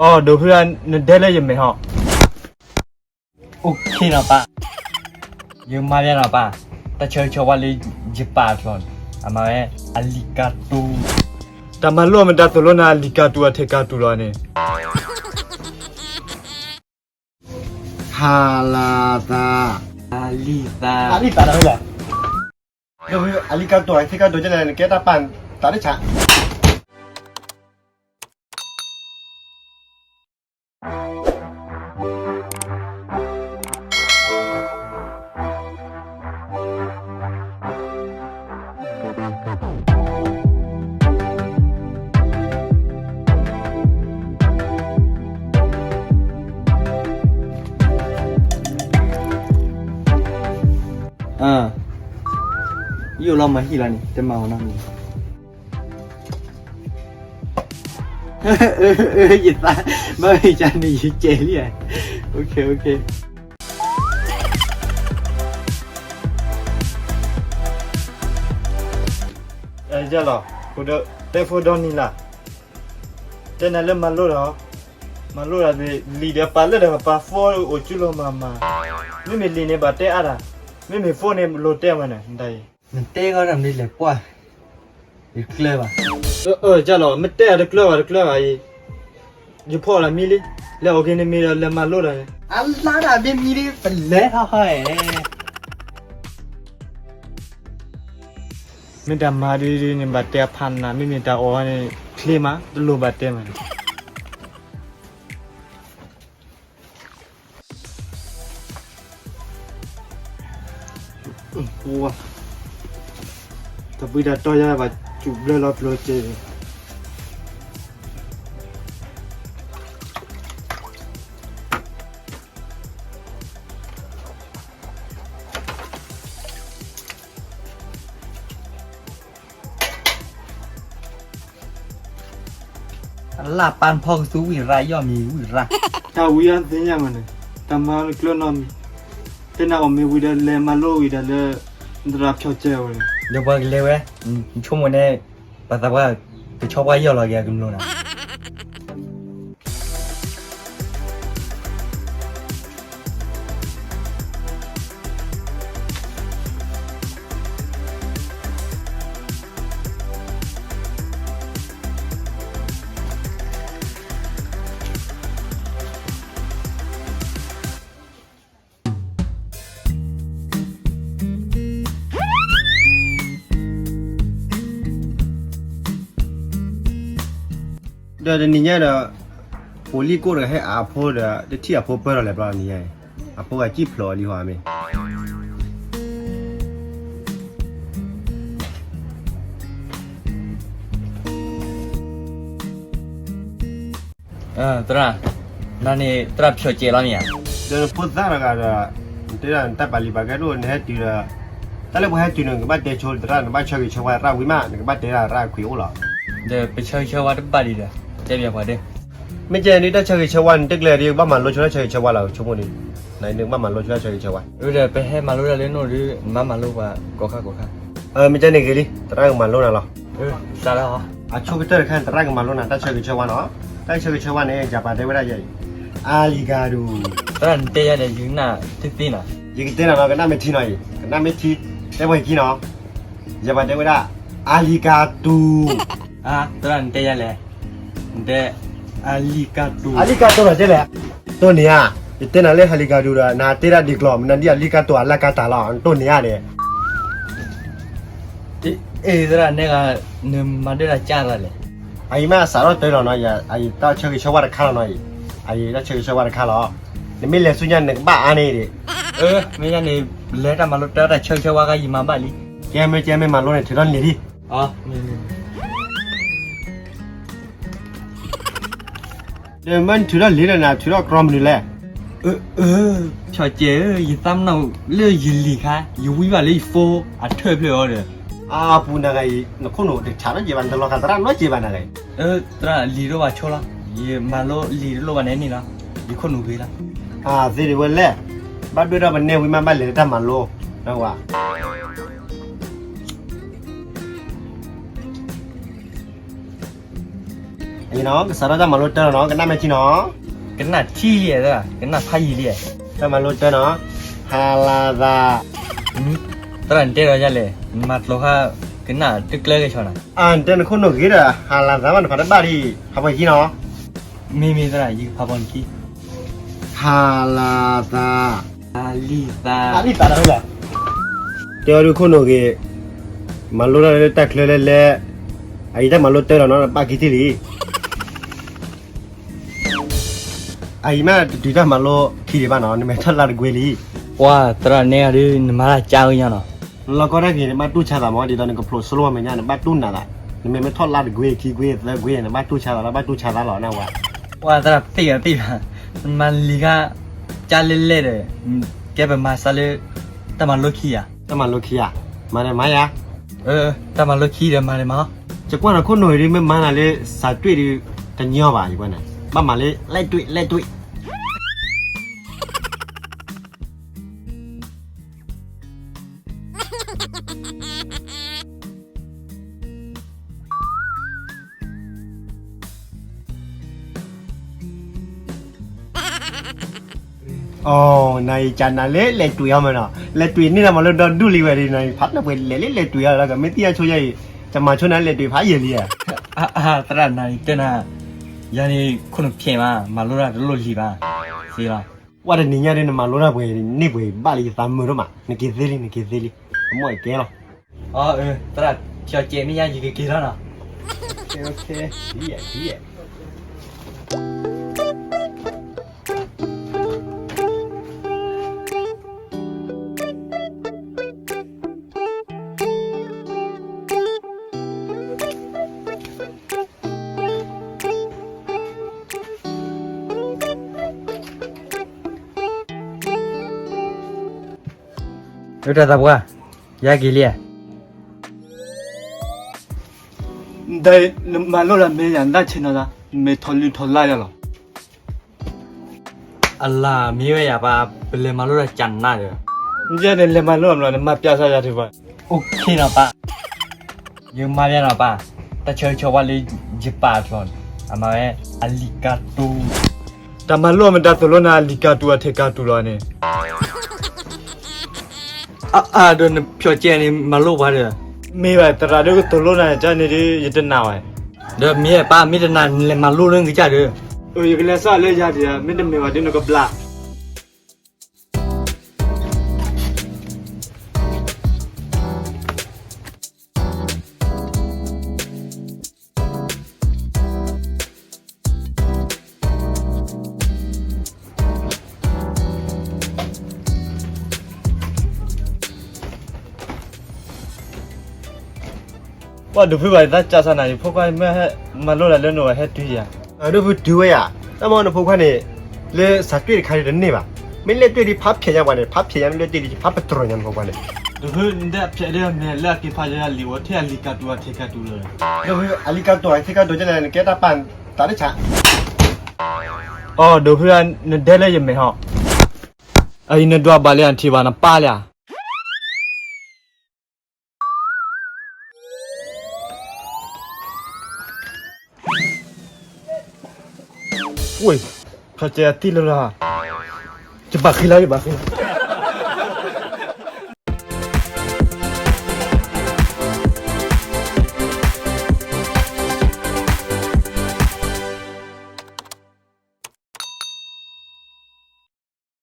အီၣ်ဒိးဖုဒၣ် နဒဲလၢယမဲာ်ဟီၣ်. အိၣ်ခ့နီၤပၢ်, ယမၤယဲနီၤပၢ်, တၢ်ဆၢဂ့ၤဆၢဝါလၢယပၢ်အကျိာ်န့ၣ် အမၤဝဲ အလံၤကၤတူ, တၢ်မၤလိမတၤသိၣ်လိနၤ အလံၤကၤတူအထံးကၤတူလီၤန့ၣ်. ဟါလါသး, အလံၤသး, အလံၤသးဒီးဝဲလဲၣ်, အလံၤကၤတူအထံးကၤတူကလဲၣ် နကဲတၢ်ပာ်သးတဆး. ယအိၣ်လီၤမၤဟံၣ်လီၤန့ၣ် တမၤအီၤနီတမံၤ. ယသး, ဘၣ်မ့ၢ်ကန့ၣ် ယကဲလံဧါ. ယလီၤ, တဲဖိဒီနံၤလၢ်, တဲနၤလၢမၤလိဒီး, မၤလိဒီး လံာ်ဒီးပာ်လၢဒီးပာ်ဖိအိၣ်ကၠူလီၤမၤမၤ, မ့မ့ၢ်လံာ်န့ၣ် ဘၣ်တဲအါတၢ်, မ့မ့ၢ်ဖိန့ၣ် လိၤတဲဝဲန့ၣ် နတၢ်အံၤ. နတဲဂီၢ်တၢ်မနုၤလဲၣ်ပှၢ်, ယတကျၢၤဘၣ်. အၢ ကလီၤ မ့ၢ်တဲအတကျၢၤဘၣ်တကျၢၤဘၣ်အံၤ, ယဖီၣ်လၢမံလံ, လဲၤအီၣ်က့ၤနမံၤဒီးလဲၤမၤလိဒီးန့ၣ်, အလါဒၣ်မ့ၢ်မံလံ ပလဲၤထီၣ်ဟီဧဲ. မ့ၢ်တၢ်မၤဒ်န့ၣ် ဘၣ်တဲအဖးနး, မ့မ့ၢ်တၢ်အီၣ်န့ၣ် ချ့မး တလိၣ်ဘၣ်တဲမးန့ၣ်. တၢ်ဘှံးတၢ်တီယါဘၣ်စူၣ်ဘျၢလီၤပျိၤစ့ၢ်ကီး. အလၢ်ပၢ်ဖီကသူဝံၣ်ရၣ် ယီၢ်မံၤဝံၣ်ရၣ်, တၢ်ဝံၣ်အသ့ၣ်ညါမးန့ၣ်, တၢ်မၤနကျၢၤနီတမံၤ, တဲနၤအီၣ်မ့ၤဝံၤဒီးလဲၤမၤလိဝံၤဒီးလၢ နသရၣ်ဖျီၣ်ကဲဝဲ, ဒီးပှၤကလဲၤဝဲ, ဆိကမိၣ်န့ၣ် ပှၤသးပှၢ် ကဆီပှၢ်ယီၢ်လီၤက့ၤအကမျၢၢ်နၤ. ဒီးတနံၤညါဒီး ပိာ်လံၢ်ကိၣ်တဂၤဟဲအဖိဒီး တထံၣ်အဖိပၢၢ်ထီၣ်လဲၣ်ဘျီနံၤညါအံၤ, အဖိဂၤစံၣ်ဖျိးလံဟီမ့ၢ် သရၣ်, နၤန့ၣ်သရၣ်ဖျီၣ်ကဲလီၤမ့ၢ်ဧါ. ဒီးနဖိသၣ်တဂၤဒီး နတဲဒၣ်နတၢ်ပာ်လံၤပာ်ကဲဒိၣ် နဟဲတုၤဒီး တၢ်လၢပှၤဟဲတုၤန့ၣ် နကဘၣ်တဲဆိသရၣ် နဘၣ်ဆၢဂ့ၤဆၢဝါသရၣ်ဝံၤမး နကဘၣ်တဲဒၣ်သရၣ်ခွံအိၣ်လီၤ. ဒီးပဆၢဂ့ၤဆၢဝါတဘၣ်ဒံးဒီး တဲဘၣ်ပှၤဒဲး. မ့ၢ်ကဲန့ၣ်ဒ်တၢ်ဆၢဂ့ၤဆၢဝါန့ၣ် တကျဲၤဒ်ကဘၣ်မၤလိဆိတၢ်ဆၢဂ့ၤဆၢဝါလီၤ ဆိကမိၣ်န့ၣ်, နကဘၣ်မၤလိဆိတၢ်ဆၢဂ့ၤဆၢဝါ. ဒီးပဟဲမၤလိတၢ်လၢနအိၣ်ဒီး နဘၣ်မၤလိပှၤကိးခါကိးခါ. မ့ၢ်ကဲန့ၣ်ဂ့ၤလံ သရၣ်ကမၤလိနၤလီၤ. အဆိကတၢၢ်တခါန့ၣ် သရၣ်ကမၤလိနၤတၢ်ဆၢဂ့ၤဆၢဝါနီၤ. တၢ်ဆၢဂ့ၤဆၢဝါန့ၣ် ယပာ်တဲဝဲဒၣ်ယဲအံၤ, အါလံၤကၤဒူ, သရၣ်နတဲယၤဒီး ယကနၣ်တသ့နီၤ. ယကတဲနၤနီၤ ကနၣ်မ့ၢ်ထံနီၤအံၤ ကနၣ်မ့ၢ်ထံ, တဲပှၤခံနီၤ, ယပာ်တဲဝဲဒၣ် အါလံၤကၤတူ, သရၣ်နတဲယၤလဲၣ်, နတဲ အါလံၤကၤတူ, အါလံၤကၤတူနီၤကဲလဲၣ်, တိၢ်န့ၢ်ဧါ, ယတဲနၤလၢဟါလံၤကၤဒူဒီး နတဲဒၣ်ဒ်ကျိာ် မနုၤဒ်အါလံၤကၤတူအလၢကၤတၢ်လီၤ နတိၢ်န့ၢ်ဧါန့ၣ်. အ့ၣ်သရၣ်နဲဂၤ နမၤဒၣ်တၢ်ကၢ်သးလဲၣ်. အအံၤမ့ၢ်အစးထီၣ်တၢ်လီၤနီၤ, အအံၤတၢ်ဆၢဂ့ၤဆၢဝါတခါလီၤနီၤအံၤ, အအံၤတၢ်ဆၢဂ့ၤဆၢဝါတခါလီၤ, နမ့ၢ်လဲၤဆူညါနကဘၣ်အါန့ၣ်ဒံး. မ့ၢ်ညါန့ၣ် လဲၤတၢ်မၤလိတၢ်တၢ်ဆၢဂ့ၤဆၢဝါဂၤယမၤဘၣ်လံ. ကဲမ့ၢ်ကဲမ့ၢ်မၤလိန့ၣ် ထုးထီၣ်လံာ်လံ. ဒီးမ့ၢ်နထုးထီၣ်လံာ်ဒီးနထုးထီၣ်ကြီမနုၤလဲၣ်. ဖျီၣ်ကဲဧၢ, ယသးပ့ၤနီၣ်လၢယလံာ်ခါ ယဝံဘၣ်လၢယဖိအထၢၣ်ဖျၢၣ်အီၤဒီး. အပူၤနဂၤအံၤ နခိၣ်နူာ်တဆးနီတစဲးဘၣ် နတလီၤဂာ်သရၣ်နီတစဲးဘၣ်နဂၤအံၤ. သရၣ်လံာ်တအိၣ်ဘၣ်ဆိလီၤ, ယမၤလိလံာ်တလိၣ်ဘၣ်န့ၣ်န့ၣ်လီၤ, ယခိၣ်နူာ်ဂ့ၤလီၤ. သ့ဒံးဝဲလဲၣ်, ဘၣ်ဒွဲၣ်ထီၣ်ပနဲၣ်ဝံၤမး ဘၣ်လဲၤလၢတၢ်မၤလိ, နဝဲ နီၤ ကစးထီၣ်တၢ်မၤလိတၢ်လီၤနီၤ ကနၣ်မ့ၢ်ထံနီၤ. ကနၣ်ထံလံဧါ, ကနၣ်ဖးယံာ်လံဧါ. တၢ်မၤလိတၢ်နီၤ, ဟးလၤသး. သရၣ်နတဲဒီးယၤလဲၣ်, နမၤကျိၤခါ ကနၣ်တကျၢကဲဆီနီၤ. အၢ နတဲနခိၣ်နူာ်ဂ့ၤဒီး ဟးလၤသးမး နဖးတဘၣ်ဒံး, ဖးပှၤခံနီၤ. မ့မ့ၢ်သရၣ် ယကဖးပှၤနခံ. ဟးလၤသး. ဟးလံသး. ဟးလံသးလီၤ. တဲအီၤဒုးခိၣ်နူာ်ဂ့ၤ, မၤလိတၢ်လၢတၢ်ချၢလဲၣ်လဲၣ်, အအံၤတၢ်မၤလိတၢ်လီၤနီၤ နဘၣ်ခံထံၣ်လံ. အအံၤမ့ၢ်တတုၤတၢ်မၤလိခံဒံးဘၣ်နီၤ နမဲာ်ထီၣ်လါတကွ့လံ. ပှၤသရၣ်နဲဂၤဒုး နမၤတၢ်ကါဝဲညါနီၤ. နလီၤကီတၢ်ဂ့ၤ နဘၣ်တူၢ်ဆါသးမး ဒ်သိးနကဖျိးဆိလၢဝဲမဲာ်ညါ နဘၣ်တူၢ်နၤသး, နမ့ၢ်မ့ၢ်ထီၣ်လါတကွ့ ခံကွ့ သၢကွ့ နဘၣ်တူၢ်ဆါသးလီၤ ဘၣ်တူၢ်ဆါသးလီၤ နဝဲ. ပှၤသရၣ်ပ့ၢ်ဂၤပ့ၢ်ဂၤ, နမၤလံၤခါ ကါလဲၣ်လဲၣ်ဒီး, ကဲပမၤစၢၤလၢ တၢ်မၤလိခံဧါ. တၢ်မၤလိခံဧါ, မၤဒီးမၤယၤ. တၢ်မၤလိခံဒီးမၤဒီးမၤ. ယကွၢ်နီၤခိၣ်နူာ်အံၤဒုး မ့ၢ်မၤနၤလၢ စးတွ့ၣ်ဒုး တညီဘၣ် ယကွၢ်န့ၣ် ဘၣ်မၤလၢ လဲၣ်တွ့ၣ် လဲၣ်တွ့ၣ်. အိ နၤအံၤကနၤလၢလဲၤတွံၢ်အီၤမးနီၤ, လဲၤတွံၢ်န့ၢ်နမၤလိဒီဒူၣ်လံဝဲဒၣ်နၤအံၤ ဖးနၢ်ပှဲၤလဲၤလၢလဲၤတွံၢ်အီၤလီၤ ကမ့ၢ်သ့ၣ်ညါဆိယၤအံၤ, ကမၤဆိနၤလဲၤတွံၢ်ဖးယံာ်လံဧါ. သရၣ်နၤအံၤတဲနၤ, ယၤန့ၣ်ခိၣ်နူာ်ဖျဲးမး မၤလိတၢ်တလိၣ်လံၤဘၣ်, သ့လီၤ. ဝဲတနံၤညါဒ်နမၤလိတၢ်ပှဲၤန့ၢ်ပှဲၤဘၣ်လံယသးမုာ်ဒိၣ်မး, နက့ၤသ့လံ နက့ၤသ့လံ, အမိၢ်အကဲလီၤ. အၢ သရၣ် ဖျီၣ်ကဲမ့ၢ်ညါယကက့ၤလီၤနီၤ. တၢ်သးပှၢ်, ယၤက့ၤလံဧါ. နမၤလိလၢမ့ၢ်ယၤ နတၢ်ဆ့ၣ်နီၤသး မ့ၢ်ထီၣ်လုၢ်ထီၣ်လါယၤလီၤ. အလၢမ့ၢ်ဝဲယၤပၢ် ပလဲၤမၤလိတၢ်ကနါဒီး, ယဲန့ၣ်လဲၤမၤလိအမလီၤ နမၤပျးစၢ်ယၤထံၣ်ဘၣ်. အိၣ်ခ့နီၤပၢ်, ယမၤပျးနီၤပၢ်, တၢ်ဆၢဂ့ၤဆၢဝါလၢယပၢ်အကျိာ်န့ၣ် အမၤဝဲ အလံာ်ကၤတူ, တၢ်မၤလိအမတၤသိၣ်လိနၤ အလံာ်ကၤတူအထံးကၤတူလီၤန့ၣ်. အၢ ဒီးနဖျီၣ်ကဲန့ၣ် မၤလိပှၤဒီး, မ့ၢ်ဘၣ်သရၣ်ဒုးကသိၣ်လိနၤန့ၣ် ကန့ၣ်ဒုး ယတနာ်ဝဲ, ဒီးမ့ၢ်ပၢ်မ့ၢ်တနာ် နလဲၤမၤလိလၢနကစၢ်ဒီး, ယကလဲၤစးလၢယၤဒံး မ့ၢ်တမ့ၢ်ဘၣ်ဒုးနကဘျါ. ပှၤဒိးဖုဘၣ်ယသးစၢ်စၢ်နၤ ယဖိခွါမ့ၢ်ဟဲမၤလိလၢနအိၣ်ဟဲတုၤယၤ, ဒိးဖုတုၤဝဲယၤ, တၢ်မ့ၢ်နဖိခွါန့ၣ် လၢစးတွ့ၣ်တခါန့ၣ်တန့ၢ်ဘၣ်, မ့ၢ်လဲၣ်တွ့ၣ်ဒ်ဖးဖျဲးညါပှၤန့ၣ် ဖးဖျဲးညါမ့ၢ်လဲၣ်တွ့ၣ်ဒ်ဖးပတြီၤညါနဖိခွါန့ၣ်, ဒိးဖုနဒဲဖျဲးဒ်မ့ၢ်လၢအက့ၤဖးယၤလံာ်ဝဲထဲအလံာ်ကၤတူအထံးကၤတူလီၤ, ဒိးဖုအလံာ်ကၤတူအထံးကၤတူကလဲၣ် နကဲတၢ်ပာ်သးတဆး, အိ ဒိးဖုနဒဲလၢယမဲာ်ဟီ, အအံၤနဒွးဘၣ်လံအထံးဘၣ်နပၢ်လံဧါ. ဝ့ၢ်, ဖျီၣ်ကဲအတံၢ်လၢလီၤ, ယဘၣ်ဃ့လီၤ ယဘၣ်ဃ့လီၤ.